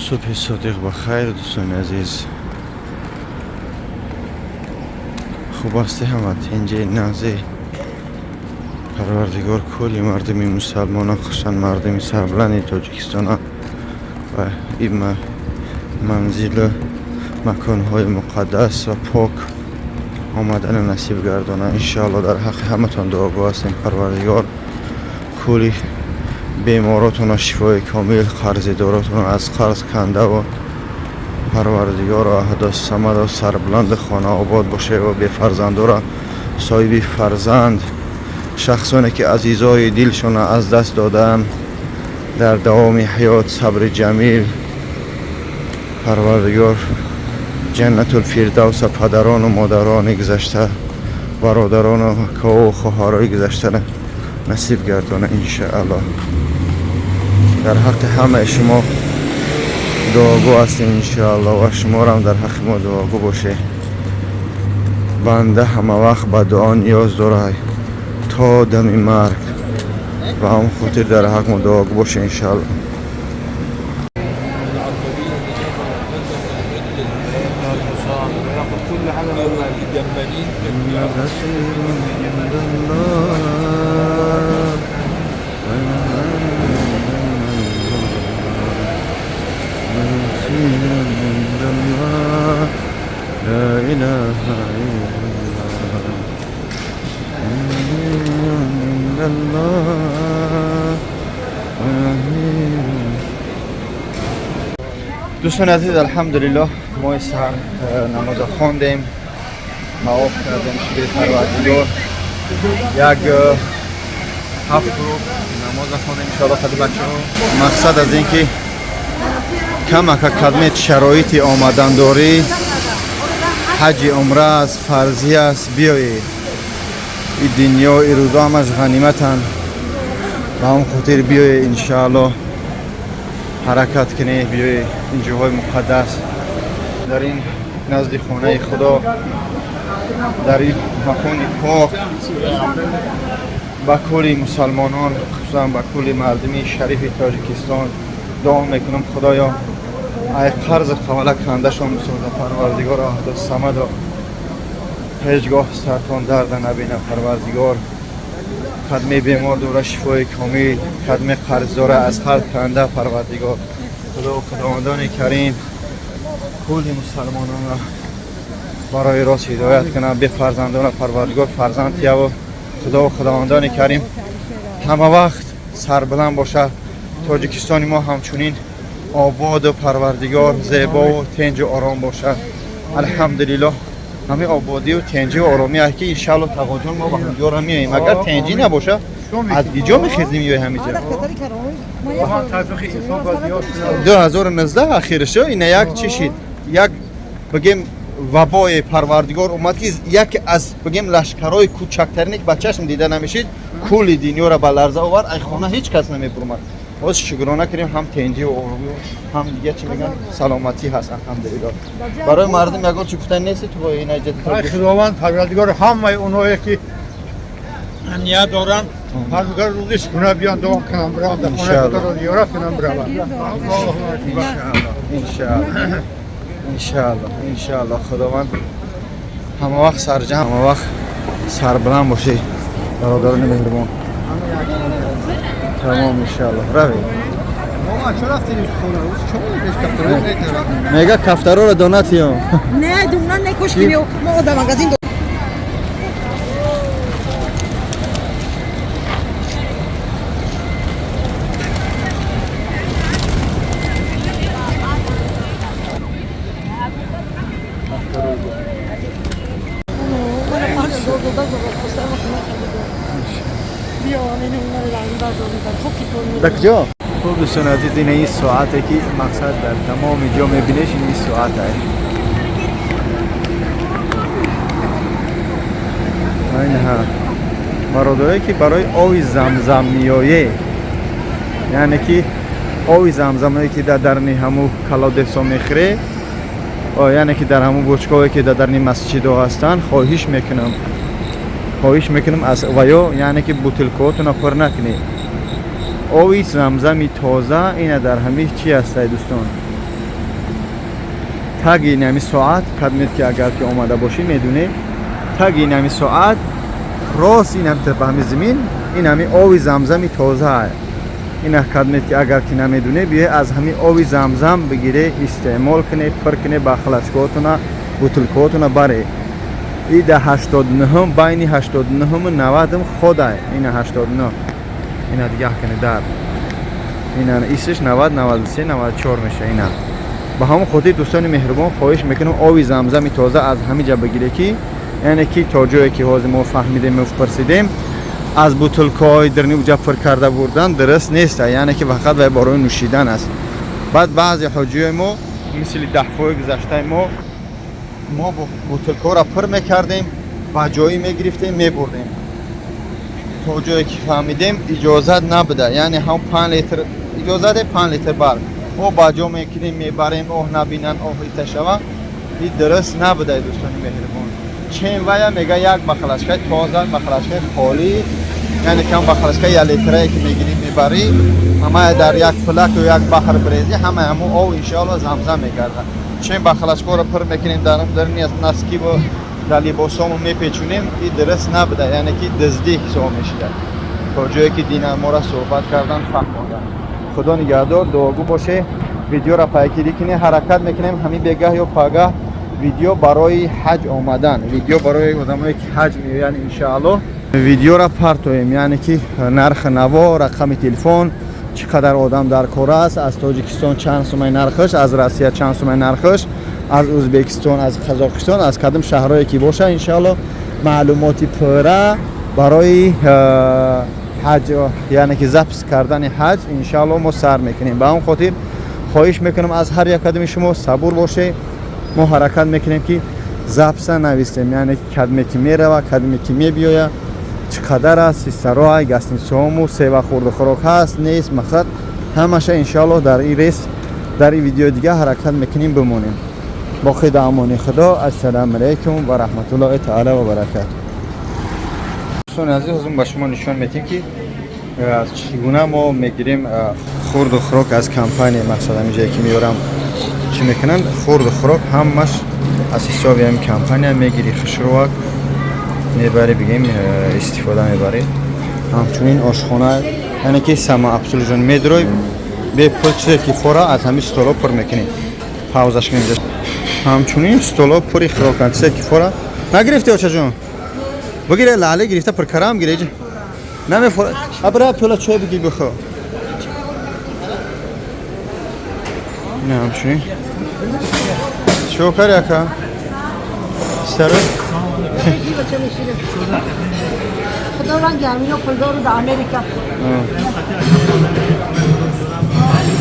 Субҳи содиқ ба хайр, дӯстони азиз. Хуб ҳасти ҳама? Тинҷи назе Парвардигор кулли мардуми мусалмона, хусусан мардуми сарбаланди Тоҷикистона ва ин манзилу маконҳои муқаддас ва пок омадана насиб гардона. Иншоалло дар ҳаққи ҳаматон дуогӯ ҳастем. Парвардигор кулли беморотонро шифои комил, қарздоротонро аз қарз кандаву Парвардигоро аҳдо самадо сарбаланду хонаобод боше ва бефарзандора соҳиби фарзанд, шахсоне ки азизои дилшонро аз даст додаанд дар давоми ҳаёт сабри ҷамил, Парвардигор ҷаннатул фирдавса падарону модарони гузашта, бародарону акаву хоҳарои гузаштара насиб гардона, иншааллоҳ. Дар ҳаққи ҳамаи шумо дуогӯ ҳастем, иншааллоҳ, ва шуморам дар ҳаққи мо дуогӯ боше. Банда ҳама вақт ба дуо ниёз дорад то дами марг, ба ҳамон хотир дар ҳақ мо дуогӯ боше, иншааллоҳ. لا إله إلا الله. دوستان عزیز، الحمدلله ما سحر نماز خواندیم، طواف کردیم، شکر پروردگار. یک هفت رو نماز خواندیم انشاءالله. خدمت بچه‌ها مقصد از اینکه کمک کدمت شرایط آمدن داری، ҳаҷи умра аст، фарзӣ аст، биёед. И дунё и рӯзо ҳамаш ғаниматанд, ба ҳамон хотир биёед, иншааллоҳ ҳаракат кунед, биёед ин ҷоҳои муқаддас, дар ин назди хонаи Худо, дар ин макони пок. Ба кулли мусалмонон، хусусан ба кулли мардуми шарифи Тоҷикистон дуо мекунам: Худоё، ай қарзи қавала кандашон бисоза. Парвардигор аҳду самадо ҳеҷ гоҳ сартон дарда набина. Парвардигор кадме бемор дора шифои комил، кадме қарздора аз қарз канда. Парвардигор Худо، худовандони карим кулли мусалмононро барои рост ҳидоят кунад. Бефарзандона Парвардигор фарзанд тияву Худо، худовандони карим ҳама вақт сарбаланд бошад Тоҷикистони мо، ҳамчунин ободу Парвардигор зебову тинҷу ором бошад. Алҳамдулиллоҳ، ҳамин ободию тинҷию оромӣ аст ки иншаалло тағоҷон мо ба ҳамҷора меоем. Агар тинҷӣ набошад، аз иҷо мехезем ё ҳамиҷа? 2019 ахиршо ина як чӣ шид، як бигем вабои Парвардигор омад ки яке аз бигем лашкарҳои кӯчактарине ки ба чашм дида намешид، кулли дунёро ба ларза овард. Ай хона ҳеҷ кас намебурмад. Боз шукрона кунем، ҳам тинҷӣ ва оромӣ، ҳам дига чӣ мегӯянд، саломатӣ ҳаст، алҳамдулиллоҳ. Барои мардум ягон чӣ гуфтан нести ту ина? Худованд Парвардигор ҳамаи онҳое ки ният доранд، Парвардигор рӯзиш кунад، биён дуо кунам، бираванд дар хонаи Худоро зиёрат кунам، бираванд. Иншааллоҳ، иншааллоҳ، иншааллоҳ. Худованд ҳама вақт сарҷамъ، ҳама вақт сарбаланд бошед، бародарони меҳрубон. Тамом، иншааллоҳ، равед. Мега кафтароро донатиём. Не، دونا نکش که ما آدم магазин. Дар куҷо؟ Хуб، дӯстони азиз، ин ин соате ки мақсад дар тамоми ҷо мебинеш، ин соат ай. Инҳа бародарое ки барои ови замзам меоє، яъне ки ови замзамое ки дар дарни ҳаму колодец о мехӯре، яъне ки дар ҳамун бочкое ки дар дарни масҷидо ҳастанд، хоҳиш мекунам، хоҳиш мекунам аз ваё، яъне ки бутылка отона пур накунед. Ови замзами тоза ина дар ҳамин чи ҳастай، дӯстон. Таги инами соат кадмед ки агар ки омада бошӣ медунӣ, таги инами соат рост инам ба ҳами зимин инами ови замзами тоза. Ина кадмед ки агар ки намедуне, биё аз ҳами ови замзам бигире, истеъмол куне, пур куне бахлашкотуна, бутылкотуна баре. И да 89-м, байни 89-му 90-м ходай. Ина 89. Ина дигаҳ куне дар. Ина исш 90, 93, 94 меша ина. Ба ҳамон хотир, дӯстони меҳрубон, хоҳиш мекунам, ови замзами тоза аз ҳамин ҷа бигире, ки яъне ки то ҷое ки ҳозир мо фаҳмидем, пурсидем, аз бутылкаҳои дирни уҷа пур карда бурдан дуруст нест, яъне ки фақат вай барои нӯшидан аст. Баъд баъзе ҳоҷиёи мо, мисли даҳфои гузаштаи мо бутылкаҳоро пур мекардем, ба ҷоӣ мегирифтем, мебурдем. То ҷое ки фаҳмидем, иҷозат набуда, яъне ҳам 5 литр иҷозате, 5 литр бар мо ба ҷо мекунем, мебарем, оҳ набинанд, оҳ ита шава. И дуруст набуда, дӯстони меҳрубон. Чем вая мега як бахлашкаи тоза, бахлашкаи холӣ, яъне кам бахлашкаи як литрае ки мегирӣ, мебарӣ, ҳамая дар як флак ё як баҳр брезӣ, ҳамаи ҳамун ов иншоалло замзам мегардад. Чем бахлашкаро пур мекунем, дар носкиву дар либосому мепечунем, и дуруст набуда, яъне ки дуздӣ ҳисоб мешудад. То ҷое ки дина моро суҳбат кардан, фаҳмонданд. Худо нигаҳдор, дуогӯ боше, видеоро пайгирӣ кунед. Ҳаракат мекунем, ҳамин бегаҳ ё пагаҳ видео барои ҳаҷ омадан, видео барои одамое ки ҳаҷ меоянд, иншоалло видеоро партоем, яъне ки нархи наво, рақами телефон, чӣ қадар одам дар кор аст, аз Тоҷикистон чанд сумаи нархаш, аз Россия чанд сумаи нархаш, аз Ӯзбекистон, аз Қазоқистон, аз кадом шаҳрое ки боша, иншоалло маълумоти пурра барои ҳаҷ, яъне ки запись кардани ҳаҷ, иншоалло мо сар мекунем. Ба он хотир хоҳиш мекунам аз ҳар як кадоми шумо, сабур боше. Мо ҳаракат мекунем ки записа нависем, яъне кадме ки мерава, кадме ки мебиёя, чӣ қадар аст, систароай, гостиницаҳому сева, хурду хӯрок ҳаст, нест, мақсад ҳамаша иншоалло дар ин рейс, дар ин видеои дига ҳаракат мекунем бимонем. Боқӣ дар амони Худо. Ассалому алайкум ва раҳматуллоҳи таала ва баракату. Дӯстони азиз, ҳозир ба шумо нишон медиҳем, ки чӣ гуна мо мегирем хурду хӯрок аз компания. Мақсад, ҳамин ҷое ки меорам, чӣ мекунанд, хурду хӯрок ҳамаш аз ҳисоби ҳамин компания мегирӣ, хушрӯак мебарӣ, бигем, истифода мебарӣ. Ҳамчунин ошхона, яъне ки самообслуживание, медрой, бепул чизе ки фора аз ҳамин столо пур мекунӣ, паузаш мемза. Ҳамчунин столо пури хӯроканд, чизе ки фора. Нагирифти, очаҷон? Бигире, лаъле гирифта, пуркарам гире, намефора. Абра пиёла чой бигир, бихӯр. Не, ҳамчунин чико кари, ака? Саро. Худованд гермино пулдору дар Америка.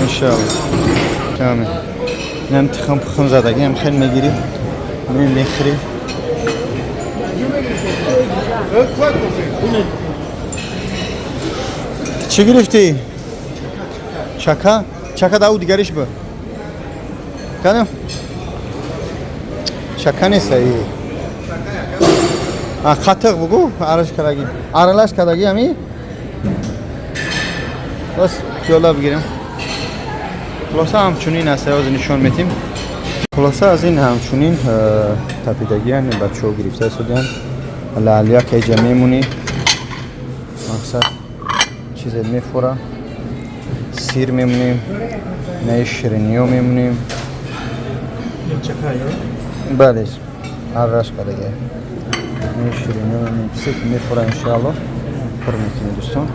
Иншалло. Амин. Инам тухм пухм задаги, ам хел мегирӣ, мехӯрӣ. Чӣ гирифтӣ? Чака? Чака да ӯ дигариш бу. Кадам? Чака нест аи. А қатиқ бугу, аралаш кардаги. Аралаш кардаги ами? Бас пиёла бигирем. Хулоса, ҳамчунин аст, ҳозир нишон метим. Хулоса, аз ин ҳамчунин тапидагиян, бачаҳо гирифта истодиян. Лаълияк эҷа мемонӣ. Мақсад, чизе мефура. Сир мемонем, наи шириниё мемонем. Бале, арраш кардаги. Наи шириниё мемонем. Чизе ки мефура, иншоалло пур мекунем, дӯстон.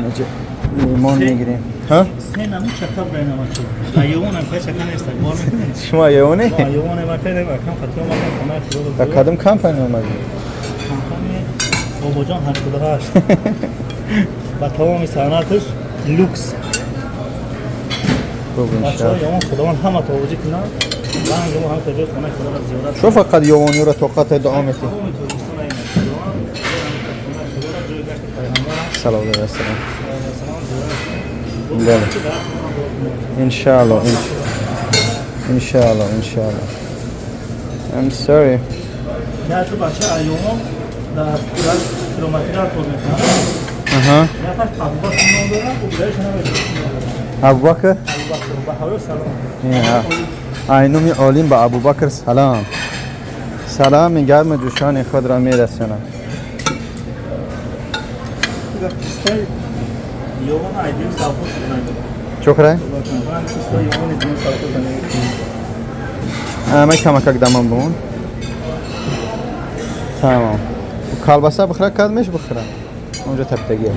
Неҷа лимон мегирем. Ҳа? Се намуд чака бинам чо. Айвон ам хай чака нест, бор мекунем. Шумо айвоне? Айвон ам хай кам хатё омадам хонаи Худо. Дар кадом компания омадӣ? Компания Бобоҷон 88. Ба тамоми санъаташ люкс. Хуб, Бачаҳо иншоалло. Ёвон, Худованд ҳама тавоҷӣ кунад. Ранги мо ҳам таҷои хонаи Худоро зиёрат. Шумо фақат ёвониро тоқат дуо метӣ. Тамоми Тоҷикистон айн Худованд хонаи Худоро ҷои гашти пайғамбар. Салом алайкум. Салом зиёрат. Бале. Иншоалло, иншоалло, иншоалло. I'm sorry. Як бача айвон дар километрар кор мекунад. Аҳа. Якаш Абубакр ном дорад, ӯ беш намедонад. Абубакр? Абубакр. Ба ҳаво салом. Ай номи олим ба Абубакр салом. Салами гарми ҷӯшони худро мерасонам. Пистаи ёвон айдим савхоз занед. Чокрай? Пистаи ёвон айдим савхоз занед. Ман камакак дамам бумон. Тамом. Колбаса бихӯра, кадмеш бихӯра. Онҷо таптагия.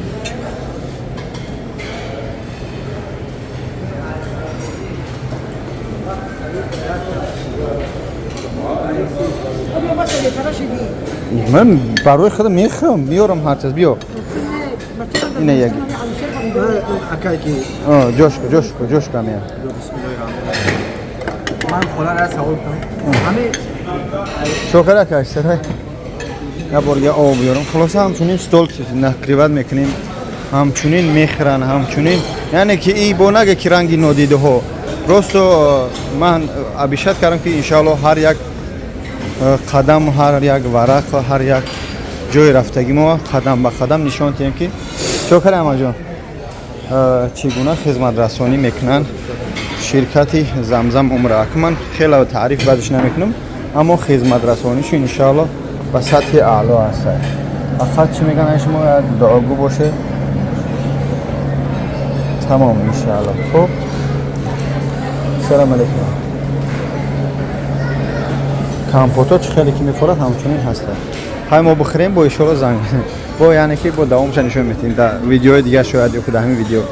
Ман барои худам мехӯрам, меорам ҳар чиз, биё. Ина як. Ҷошка, ҷошка, ҷошка мея. Ман хола ра савол кунам. Ҳами Чокара каш сарай. Я бор я об биёрам. Хулоса, ҳамчунин стол накрывать мекунем. Ҳамчунин мехӯранд, ҳамчунин, яъне ки и бо нага ки ранги нодидаҳо. Просто ман обещать кардам, ки иншаалло ҳар як қадам, ҳар як варақ, ҳар як ҷои рафтагӣ мо қадам ба қадам нишон диҳем, ки чокари амаҷон, чӣ гуна хизматрасонӣ мекунанд ширкати Замзам Умра. Ман хеле таъриф баъдиш намекунам, аммо хизматрасонишу иншаалло ба сатҳи аъло аст. Фақат чӣ мегӯянд, шумо як дуогӯ боше, тамом, иншаалло. Хуб, салом алейкум. Компото чӣ хеле ки мефорад, ҳамчунин ҳастад. Ҳай, мо бихӯрем, бо ишора занг бо, яъне ки бо давомша нишон метиҳем дар видеои дигар, шояд, ё ки дар ҳамин видео.